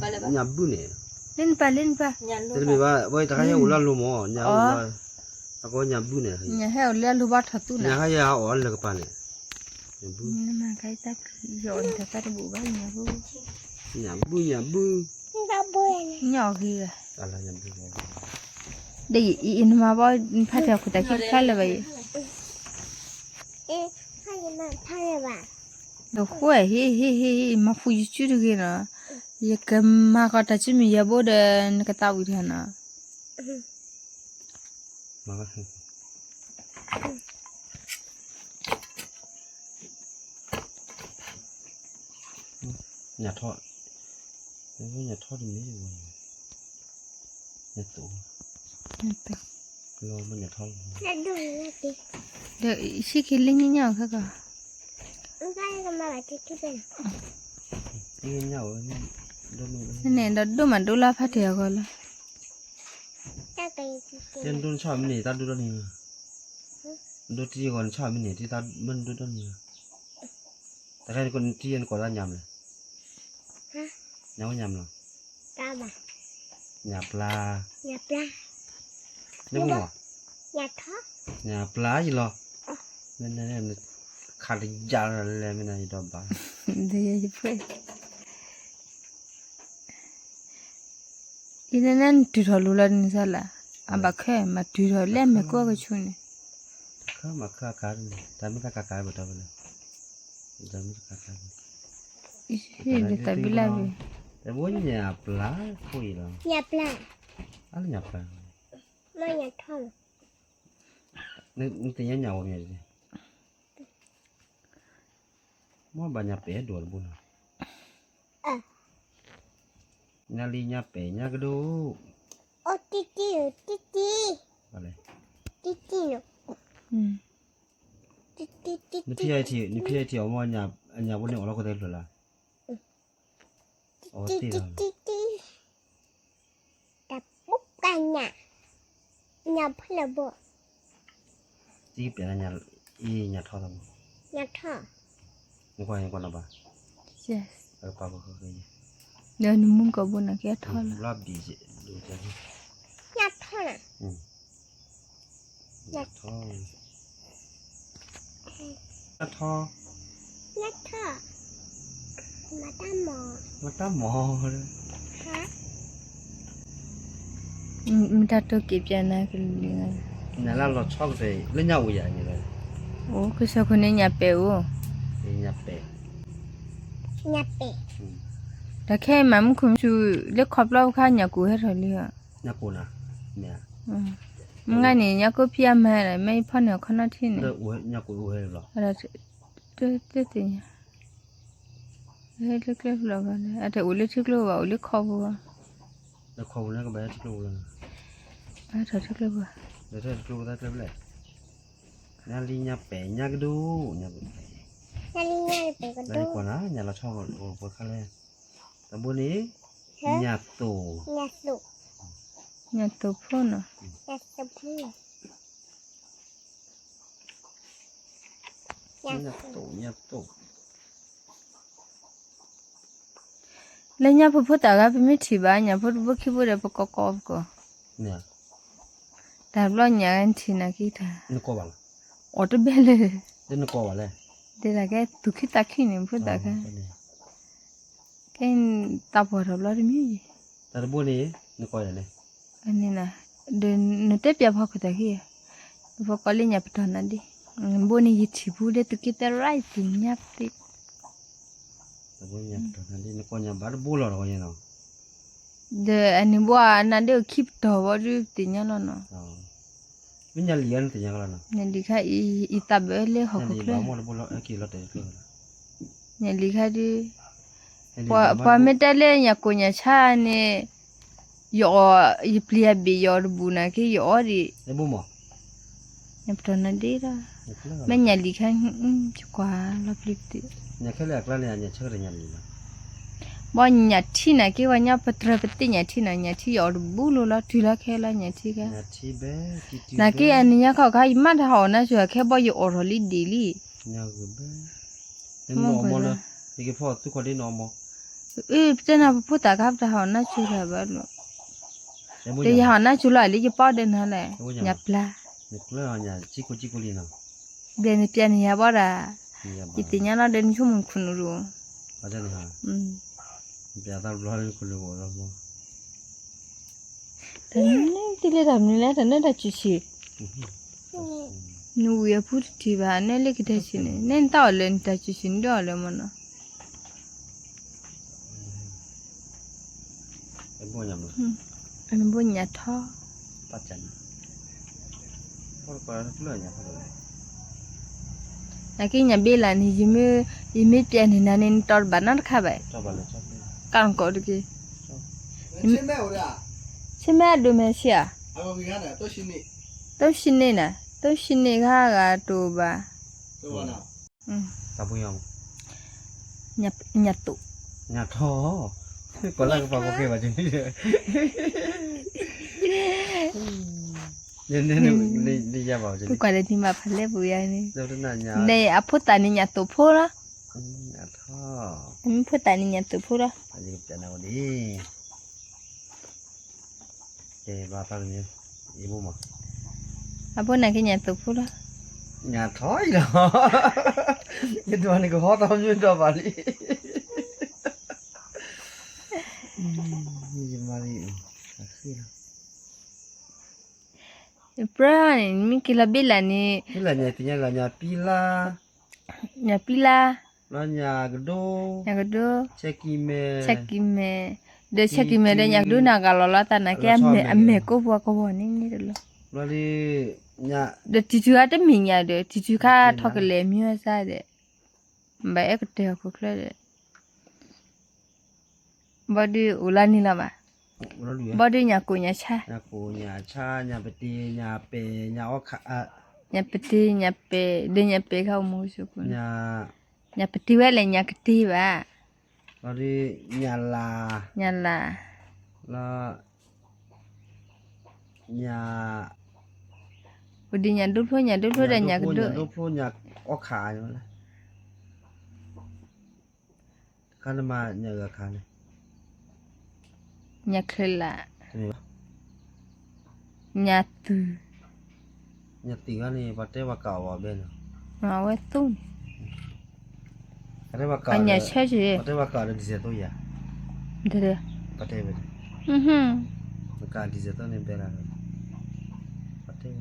ၤ, ညၣ်ဘုန့ၣ်, လၢနပၢ်လၢနပၢ်, တၢ်ခါယအိၣ်လၢအလိၤမး, အကိညၣ်ဘုန့ၣ်, ညၣ်ဟဲအိၣ်လၢအလိၤဘၣ်ထီၣ်သူၣ်နၤ, ညၣ်ဟဲယအီၣ်လၢကပၤန့ၣ်, နမၤခါအံၤတၢ်ဖံးယီၤအီၤန့ၣ် တၢ်တဘူၣ်ဘၣ်ညၣ်ဘု, ညၣ်ဘု ညၣ်ဘု, ညၣ်အီၣ်ဂ့ၤဂၤ, ဒီးအံၤနမၤဘီ နဖးထီၣ်ခိၣ်တၢ်ခံတခါလၢၤဘၣ်အံၤ, ဒီးဃိဟ့ၣ်ဟ့ၣ်ဟ့ၣ်ဟ့ၣ် မၤဖှူယစုတဂ့ၤနီၤ, ယကမၤဃီတၢ်စုမုၢ်ယဲၢ်ဘိဒီး နကသးဝံၣ်တဂၤနီၤ, ညၣ်ထီၣ်, ညၣ်ထီၣ်တမ့ၢ်, ညၣ်သိး, ညၣ်သိး, လၢဆံခံလၢညါညါအီၤခဲကီး, န့ၣ်ဒီးဒိၣ်မးဒိၣ်လၢဖးထီၣ်အဂီၢ်လီၤ, ဒိၣ်နဆၣ်မ့ၢ်န့ၣ် တၢ်ဒိၣ်ထီၣ်န့ၣ်, ဒိၣ်တံၢ်အဂီၢ်နဆၣ်မ့ၢ်န့ၣ် တၢ်မ့ၢ်နဒိၣ်ထီၣ်န့ၣ်, တခါနတံၢ်နကိးတၢ်ညါမလဲၣ်, ညါဝဲညါမလီၤ, ညၣ်ပျၢ်, ညၣ်ပျၢ်, ညၣ်ပျၢ်ယလီၤ, မ့ၢ်ခးတယါလဲၣ်မ့ၢ်နယဒီးဘၣ်, ယဖဲ အံၤနနၢ်နတုၤထီၣ်လိၤလီၤနစၢ်လၢ်, အဘၣ်ခဲ မၤတုၤထီၣ်လဲၣ်မဲာ်ကွၢ်ကဆူန့ၣ်, ခဲမၤခဲအကါ, တၢ်မ့ၢ်တၢ်ကါကါဘၣ်တၢ်ဝဲလဲၣ်, တၢ်မ့ၢ်တၢ်ကါကါ, တၢ်ဘံလၢ်ဘ့ၣ်, တဘိညၣ်ပျၢ်ခိၣ်အံၤလီၤ, ညၣ်ပျၢ်, အါလၢညၣ်ပျၢ်, မ့ၢ်ညၣ်ထီၣ်လီၤ, နသ့ၣ်ညါညၣ်ဝဲမ့ၢ်, မ့ၢ်ဘၣ်ညၣ်ပဲာ်ဒိၣ်တဘိနီၤ, ညၣ်လံညၣ်ပဲာ်ညၣ်ကဒိၣ်, အိၣ်တံၢ်တံၢ်, တံၢ်တံၢ်, တံၢ်တံၢ်, နဖံးအံၤထံၣ်အီၤမ့ၢ်, အညၣ်ဖိန့ၣ်အီၣ်လီၤခိၣ်သဲဖျၢၣ်လၢ်, အဝဲသ့ၣ်လီၤ, တၢ်ပူၤကညၣ်, ညၣ်ဖျၢၣ်ဘိ, တံၢ်ပဲာ်ညၣ်, အံၤညၣ်ထီၣ်သးမ့ၢ်, ညၣ်ထီၣ်, နကွၢ်နကွၢ်နီၤဘၣ်, ဒီးနမူကီၢ်ဘိနီၤကဲထီၣ်လီၤ, ညၣ်ထီၣ်, ညၣ်ထီၣ်, ညၣ်ထီၣ်, မတၢ်မီၤ, မတၢ်တိၢ်က့ၤပျဲနၤကလံၤ, နလၢလီၤဆီကတၢၢ် လၢညၣ်အိၣ်ယၤန့ၣ်လီၤ, အိၣ်ကစၢၢ်ခိၣ်န့ၣ်ညၣ်ပဲာ်အိၣ်, ညၣ်ပဲာ်, တၢ်ခဲအံၤမၤမုၢ်ခုၣ်မုၢ်ဆူၣ် လၢခီဖျိအခါညၣ်ကိၢ်ဟဲထီၣ်လံ, ညၣ်ကိၢ်နၤ, မ့ၢ်ဧါ, မုၢ်ဂၤန့ၣ် ညၣ်ကိၢ်ဖံးအမၤဒီး မ့ၢ်အဖီၣ်န့ၣ်အခီနီၣ်ထံန့ၣ်, ညၣ်ကိၢ်အိၣ်ဟဲလီၤ, တသ့ၣ်ညါ, ဟဲလၢကျဲဖျိဂီၢ်လၢ အတအိၣ်လၢထံကျိဘၣ် အိၣ်လၢခီပူၤ, လၢခီပူၤန့ၣ်ကဘၣ်ဟဲထံကျိပူၤလီၤ, ဟဲထီၣ်ထံကျိပူၤ, ထံကျိပူၤတၢ်ကျဲဖျဲၣ်, ညၣ်လံညၣ်ပဲာ်ညၣ်ကဒိၣ်, ညၣ်လံညၣ်ပဲာ်ကဒိၣ်, ကွၢ်နၤ ညၣ်လီၤဆီဖိခါလဲၣ်, တဘိန့ၣ်, ညၣ်သိး, ညၣ်သိးဖိနီၤ, ညၣ်သိးဖိ, ညၣ်သိး, ညၣ်သိး, လၢညၣ်ဖိဖိတၢ်ဂၤ ပမ့ၢ်ထံၣ်ဘၣ် ညၣ်ဖိတဘိခံဘိဒီး ပကိးကိးပကိး, တၢ်ဘျီညၣ်ဂၤထံၣ်နၤက့ၤတၢ်, အီၤတဘဲလၢာ်, နကိးဘၣ်လဲၣ်, ဒ်လဲၣ်ကဲသူၣ်ခုသးခုန့ၣ် ဖိသၣ်ခါ, ကဲတၢ်ပှၢ်ထီၣ်ဘျီတမံၤ, တၢ်တဘိန့ၣ်, နကိးလဲၣ်န့ၣ်, ဒီးနတဲပျးဖီခိၣ်တၢ်ခံ, နဖိကိးလၢညၣ်ပတီၢ်နၤဒ့, ဘိန့ၣ်ယထံၣ်ပူၤလၢသုးက့သရၣ်သ့ၣ်ညါပသ့ၣ် နကိးညၣ်ဘၣ်တဘိလီၤတဂီၢ်ညါနီၤ, ဒီးအန့ၣ်ဘိအနၤဒ့အိၣ်ခံပတီၢ်ဘီဒုးသ့ၣ်ညါလီၤနီၤ, မ့ၢ်ညၣ်လံၤဧါနသ့ၣ်ညါကလီၤနီၤ, ညၣ်လံၤခါအံၤ အံၤသးဘၣ်လၢဟီၣ်ခိၣ်ချၢ, ညၣ်လံၤခါဒုး, ပှၤမ့ၢ်တဲလၢညၣ်ကိၢ်ညၣ်ဆါန့ၣ်, ယအီၣ်, ယပျံၤအဘ့ၣ်ယအီၣ်တဘူၣ်နာ်က့ယအီၣ်ဒံး, ညၣ်ပတီၢ်နၤဒ့ဒီး, မ့ၢ်ညၣ်လံၤခါ, ယကွၢ်လီၤပျံၤပသ့ၣ် ဘီညၣ်ထံနာ်က့ဝဲညီပတြၢၤပသ့ၣ်ညၣ်ထံနီၤ, ညၣ်ထံယအီၣ်တဘူၣ်လိၤလီၤ တုၤလီၤခဲလၢာ်ညၣ်ထံခါ, နာ်က့အန့ၣ်ညါခီၣ်ခါ ယမ့ၢ်တဟးအီၣ်နါစိၤခဲဘီယအီၣ်ထီၣ်လံဒ်လံ, မ့ၢ်, ပတဲနၤပဖိသၣ်ခါပတဟးအီၣ်နါစိၤတၢ်ဘၣ်လီၤ, တယဟးအီၣ်နါစိၤလီၤလံယပီၢ်ဒီးနၤလဲၣ်, ညၣ်ပျၢ် ဒီးနပျဲန့ၣ်ယၤဘီဒၣ်, ယသ့ၣ်ညါလီၤဒီးနဆိကမိၣ်ခိၣ်နူာ်တအိၣ်, တၢ်န့ၣ်တ့ၢ်လၢတၢ်မနုၤလဲၣ် တၢ်နၢတၢ်စူၤဆံး, နဝံၤအပူၤတထံၣ်ဘၣ် နၢလၢကဒဲဆံးန့ၣ် နတၢ်အီၣ်လၢနတၢ်စူၤဆံး နဒုးအီၣ်လၢမနီၤ နဘိညၣ်ထီ, နာ်က့ညၣ်ဘ့လးန့ၣ် ယမ့ၢ်ပျဲန့ၢ်နၤန့ၣ် နတီတဘၣ်နီတခါဘၣ်, ကၣ်နကိးတက့ၢ်, ဆ့မဲအဒိၣ်မဲာ်ဆံးဧါ, သုဆံးန့ၢ်နၤ သုဆံးန့ၢ်ခါဂၤတအိၣ်ဘၣ်, ညၣ်သိး, ညၣ်ထီ, ကီးလၢကပၤကီခဲဘၣ်န့ၣ်, နယၤဘၣ်န့ၣ်, ကွၢ်လၢနမၤဖးလဲပူၤယၤန့ၣ်, န့ၣ်အဖိသၣ်န့ၣ်ညၣ်သိးဖိလီၤ, မ့ၢ်ဖိသၣ်န့ၣ်ညၣ်သိးဖိလီၤ, ကဲဘၣ်သးန့ၣ်, အဖိနာ်က့ညၣ်သိးဖိလီၤ, ညၣ်ထီအံၤလီၤ, ယဒိးန့ၣ်ကဟီသီမ့ၢ်ဒီးဘၣ်လံ, ယမၤလံ, ပြၢန့ၣ် မ့ၢ်က့ၤလီၤဘ့လးန့ၣ်, ဘ့လးညါသ့ၣ်ညါလီၤ ညၣ်ပံလါ, ညၣ်ပံလါ, လီၤညၣ်ကဒိ, ညၣ်ကဒိ, ဆဲးကံၤမဲာ်, ဆဲးကံၤမဲာ်, ဒီးဆဲးကံၤမဲာ်ဒီးညၣ်ကဒိန့ၣ် အဂၤလီၤလီၤသးနာ်က့ အမဲာ်ကိးပှၤကဝီၤန့ၣ်န့ၣ်တလီၤ, ဒီးတံၤထုခါတမ့ၢ်ညၣ်ဒီး တံၤထုခါထီၣ်ကလဲာ်မံဝဲစါဒီး, ဘၣ်အဲၣ်ကတၢၢ်ဟီၣ်ခိၣ်ချၢဒီး ဘီဒုးအိၣ်လၢန့ၣ်လီၤဘၣ်, ဘီဒုးညၣ်ကိၢ်ညၣ်ဆါ, ညၣ်ကိၢ်ညၣ်ဆါ ညၣ်ပတ့ၤ ညၣ်ပဲာ် ညၣ်အီခး, ညၣ်ပတ့ၤ ညၣ်ပဲာ် ဒီးညၣ်ပဲာ်ခါအိၣ်မူဆိ, ညၣ်ပတ့ၤဝဲလဲၣ် ညၣ်ကတ့ၤဘၣ်, ဘီဒုးညၣ်လၤ, ညၣ်လၤ, လၢ ညၣ်, အိၣ်ဒံးညၣ်ဒိဖျိ ညၣ်ဒိဖျိဒီးညၣ်ကဒိ, ညၣ်ဒိဖျိညၣ်အီခး, တခါနမၤညၣ်ဂၤခါန့ၣ်, ညၣ်ချၢလး, ညၣ်သူၣ်, ညၣ်သူၣ်ခါန့ၣ် ပှၤတဲပှၤကးအီၤဘၣ်ဘဲန့ၣ်, အဝဲသူၣ်န့ၣ်, ပှၤညၣ်ဆၢက့ၤ, ပှၤတဲပှၤကးဒီး diesel သိယၤ, ပှၤတဲဝဲ, ပကး diesel သိန့ၣ်ဘဲလၢ, ပှၤတဲ,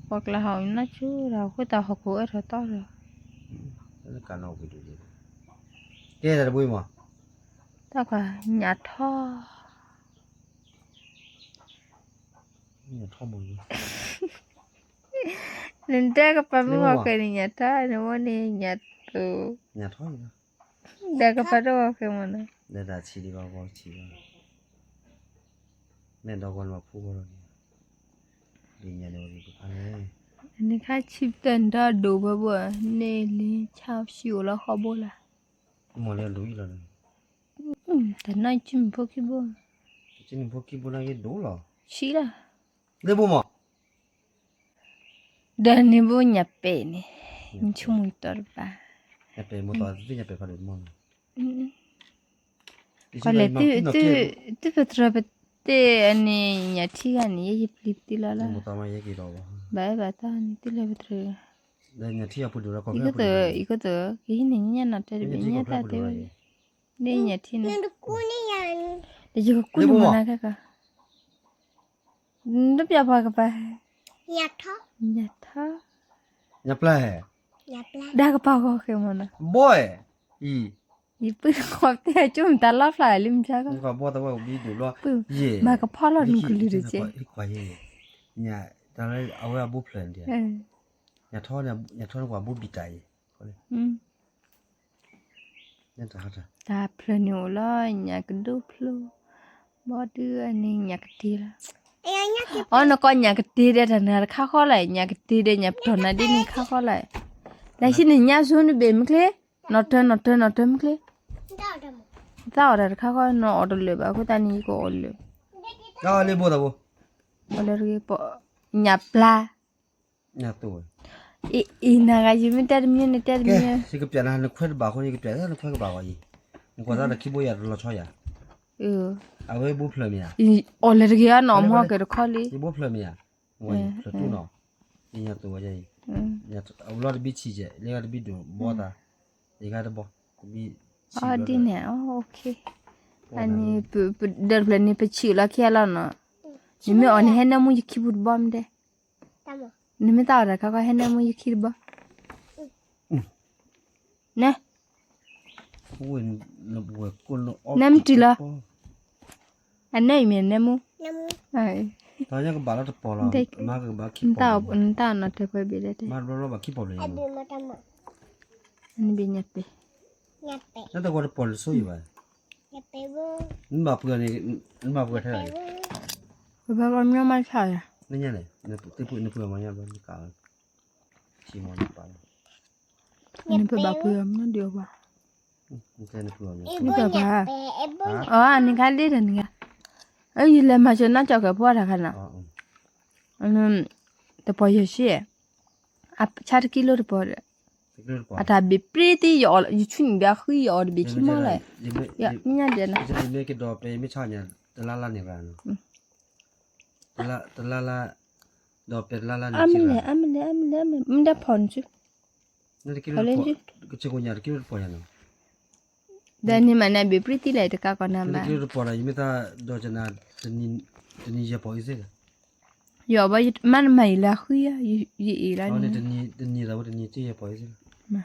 ပှၤကျါဟီၣ်နၢ်ဆူၣ်ဒီး ဃိသးဟီၣ်ခိၣ်အၢထီၣ်တီဒီး, ကးနီၣ်ဝံၤဒ်, ကဲတၢ်တဘိအံၤမး, တၢ်ကွၢ်ညၣ်ထီ နတဲကပၤမုၢ်ဟီၣ်ဃဲန့ၣ်ညၣ်ထီ နဝဲန့ၣ်ညၣ်သိး, ဒီးကပၤတဝီဃဲမးနီၤ, ဒ်ဆံးဒံးဘၣ်ဘီဆံးဘၣ်, မ့ၢ်ဒီးဂီၢ်နဖူဂီၢ်လီၤ, ဒ်ညၣ်န့ၣ်ဝဲဒ်ပဖးလဲၣ်, နခါဆံးပတၢၢ်နဒီဒိၣ်ဝဲဘၣ်, န့ၣ်လၢဆါဆံးအိၣ်လီၤဃီဘိလၢ, မ့ၢ်လၢဒိၣ်အံၤလီၤ, တၢ်နီၢ်ဆံးမုၢ်ဖိခံဘိ, ဆံးမုၢ်ဖိခံဘိနာ်က့ဒိၣ်လီၤ, ဆံးလီၤ လၢဘိမး, ဒီးန့ၣ်ဘိညၣ်ပဲာ်န့ၣ်, နဆိကမိၣ်တီတပၤ, ညၣ်ပဲာ်မိၢ်သီသ့ၣ်ညၣ်ပဲာ်ဖးဒိၣ်တမီၢ်လီၤ, ပှၤလဲၤသု, သုပတြၢၤပသ့ၣ်အန့ၣ် ညၣ်ထံဂၤန့ၣ် ယဲယပျံၤပသံလီၤလီၤ, ဘၣ်အဲၣ်ဘၣ်တၢ်န့ၣ် သုလဲၤပတြၢၤ ညၣ်ထံအပှ့ၤဒိၣ်လီၤ ကီၢ်ဖျၢၣ်ပှ့ၤဒိၣ်လီၤ, ယကသၢၣ်အံၤကသၢၣ် ကဟံးန့ၢ်ညၣ်နီၢ်တၢ်တဘ့ၣ်ညၣ်တၢ်တဲဝဲ, ဒ်ညၣ်ထံန့ၣ်, ဒီးယကကူၣ်န့ၢ်မနၤခဲကီ, တပျၢ်ပှၤကပၤ, ညၣ်ထီ, ညၣ်ထီ, ညၣ်ပျၢ်, ဒါကပၤဂီၤဃဲမနီၤ, ဘီ, အံၤ, ယပုၢ်တခီတဲကၠိမတၤလီၣ်ဖျါလၢမဖျါကီ, မၤကဖီလီၤနကလုၢ်တကဲ, တၢ်လၢအဝဲအဘိဖျၢၣ်န့ၣ်, ညၣ်ထီန့ၣ်ကွၢ်ဘိဘံၣ်တၢ်အံၤ, တၢ်ဖျၢၣ်န့ၣ်အိၣ်လီၤ ညၣ်ကဒိၣ်ဖျိ, ဘီဒုန့ၣ်ညၣ်ကတ့လီၤ, အီ နကီၢ်ညၣ်ကတ့ဒီးတၢ်နၤတခါဃီလီၤ, ညၣ်ကတ့ဒီးညၣ်ပတီၢ်နၤဒ်န့ၣ်ခါဃီလီၤ, လၢဆံန့ၣ်ညၣ်စိန့ၣ်ဘ့ၣ်မုၢ်ချ့, နီၢ်တၢၤနီၢ်တၢၤနီၢ်တၢၤမုၢ်ချ့, သးအီၣ်တၢ်တခါဃီ နအီၣ်တလၢာ်ဘၣ် အဃိသတးန့ၣ် ယကအီၣ်လၢာ်, အီၣ်လၢတဂ့ၤ, ညၣ်ပျၢ်, အံၤ နဂၤယမ့ၢ်တဲတမံၤန့ၣ်တဲတမံၤ, ယကပျးနၤနခွဲးတဘၣ်အဃိ ယကပျးနခွဲးကဘၣ်အံၤ, နကွၢ်သးဒီးခံဘိယၤတလီၤဆီယၤ, အဝဲဘိဖျၢၣ်မ့ၢ်ဧါ, အီၣ်လၢတဂ့ၤအနီၢ်မီၢ်ကဲတခီလံ, ယဘိဖျၢၣ်မ့ၢ်ဧါ, ဖျၢၣ်တူၢ်နီၤ, ညၣ်သိဝဲအံၤ, အလီၢ်တဘံၣ်ဆံးကဲး လၢတဘံၣ်ဒိၣ်ဘီသး, ယဂၤတဘီ, ဒ်န့ၣ်, အန့ၣ်, ဒီးတဖျၢၣ်န့ၣ် ပဆံးလီၤခံလီၤနီၤ, နမ့ၢ်အီၣ်န့ၣ် ဟဲနၢမူယခံပူၤတဘီမ့ၢ်တဲ နမ့ၢ်သးအီၣ်တၢ်ခါခီဟဲနၢမူယခံတဘီ, န, နမ့ၢ်တုၤလီၤ, အနၢအံၤမ့ၢ်နၢမူ, နတၢ်အီၣ်နီၢ်တၢ်ပှဲၤဘ့ၣ်လဲၣ်တဲ, နဘ့ၣ်ညၣ်ပဲ, နတၢ်ကီတပီၢ်လၢဆိယဘၣ်, နဘၣ်ပှ့ၤန့ၣ်, နဘၣ်ပှ့ၤထဲလဲၣ်, ပဘၣ်ပှ့ၤမညီမးဆါယၤ, နပှ့ၤမညီဒံးအီၤဘၣ်, အ, နခါလ့တၢ်နဂၤ, ယလဲၤမၤစၢၤနီၢ်ကၠီၣ်ကဲၤဖိတၢ်ခါနီၤ, တပီၢ်ယဲၢ်ဆံ, ဆါတကံလိတပီၢ်ဒီး, အတၢ်ဘ့ၣ်ပြံသံယအီၣ်, ယဆူညါဘၣ်ဃံယအီၣ်တဘ့ၣ်ခံမီၢ်, ညါဒဲးနီၤ, တလါလါန့ၣ်ဘၣ်, တလါလါ, အမ့ၢ်လဲၣ် အမ့ၢ်လဲၣ် အမ့ၢ်လဲၣ် မ့ၢ်ဒဲးဖီၣ်နစု, ကဆ့ကိညါတကံလိတပီၢ်ယၤနီၤ, ဒီးန့ၣ်မးနဘ့ၣ်ပြံသံလဲၣ်တကးကီးနၤဘၣ်, တကံလိတပီၢ်ဒီး ယမ့ၢ်သးဒီးကနၤ, တနံၤယဲၢ်ပီၢ်အံၤသ့ၣ်, ယအီၣ်ဘၣ်မးနမၤအံၤလၢဃံ, ယအံၤလၢန့ၣ်, တနံၤသးဝဲတနံၤက့ယဲၢ်ပီၢ်အံၤသ့ၣ်, တနံၤ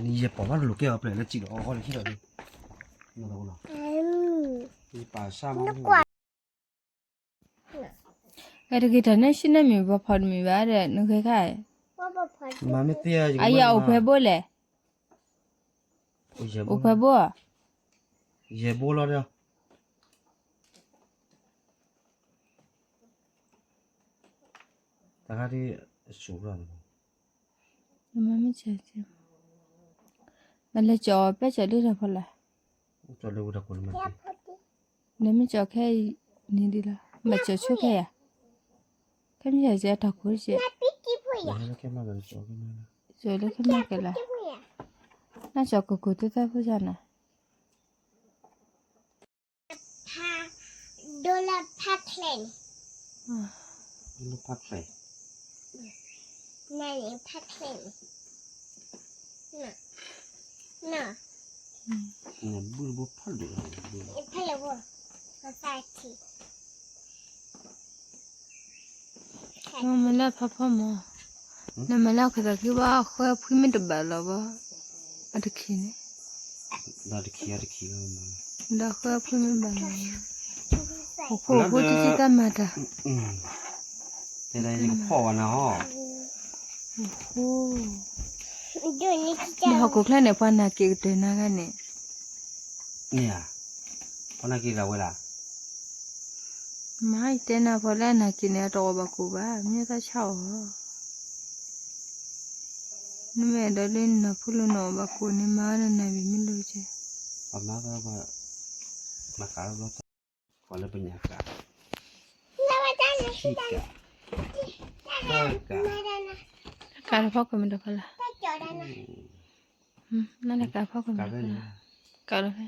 ယဲၢ်ပီၢ်ဘၣ်တလိာ်ကဲအီၤပျဲၢ်လၢစံၣ်ဒီးအီၣ်ဃီလၢဟံၣ်ဒီး, ယပာ်စၢ်မး ဂဲၤတဂ့ၤတၢ်န့ၣ် ဆ့ၣ်နီၤမ့ၢ်ဘၣ်ဖီတမံၤဘၣ်ဒီး နဂဲၤခါ, အယၤအိၣ်ဖဲဘိလဲၣ်, အိၣ်ဖဲဘိ, ယဲၢ်ဘိလီၤဒီး, တၢ်ခါဒ်အစိၤလီၤ, မ့ၢ်လဲၤကၠီၤ ပဲကၠီၤဒ်တၢ်ဖီလာ်, နမ့ၢ်ကၠီၤခဲအံၤန့ၣ်ဒ်လီၤ, မ့ၢ်ကၠီၤဆိခဲယၤ, ခဲမ့ၢ်ယၤကၠီၤတၢ်ခိၣ်ကဲ, ကၠီၤလၢခဲမၢ်ကဲလီၤ, နကၠီၤကိၢ်ကိၢ်သၢသၢဖိယၤနၤ ဒိလၢဖးချဲန့ၣ်, ဒိလၢဖးချဲ, နန့ၣ်ဖးချဲန့ၣ်, န, နဘုၣ်တဘိဖးဒိၣ်, ဖးလၢဘိ, ဖးထံ, မ့ၢ်လၢဖးဖီမး, နမ့ၢ်လၢခီသးခံဘၣ် ဃၢဖှံမ့ၢ်တဘၣ်လီၤဘၣ်, အတခံန့ၣ်, ဒီးတခံအတခံလီၤ, ဒီးဃၢဖှံမ့ၢ်ဘၣ်လီၤ, ဟိၣ်ခိၣ်ဖိတံၢ်တံၢ်တၢ်မၤတၢ်, တဲဒၣ်ယကဖီၣ်ဝဲနၤဟီ, ဟိၣ်ခိၣ်, ဒီးဟီၣ်ခိၣ်ချၢန့ၣ် ပှၤနာ်က့ၤကတၢၢ်နၤဂၤန့ၣ်, န့ၣ်ဧါ, ပှၤနာ်က့ၤဒၣ်ဝဲဒၣ် မ့ၢ်တဲနၤဖီလၢအနာ်က့ၤန့ၣ် အတအီၣ်ဘၣ်ကိၣ်ဘၣ် မ့ၢ်သးဆါအီၤ, နမ့ၢ်အဲၣ်ဒိးလၢနနၢ်ဖိလၢနအီၣ်ဘၣ်ကိၣ်န့ၣ် မၤဝဲနနၢ်ဘံၣ်မ့ၢ်လိကဲ, ပှၤမၤသးပှၤလၢပညၣ်ကး, ကးတဖီခိၣ်မ့ၢ်တဖီလာ်, နလဲၤကးဖီခိၣ်မ့ၢ်တဖီလာ်, ကးလီၤဖဲ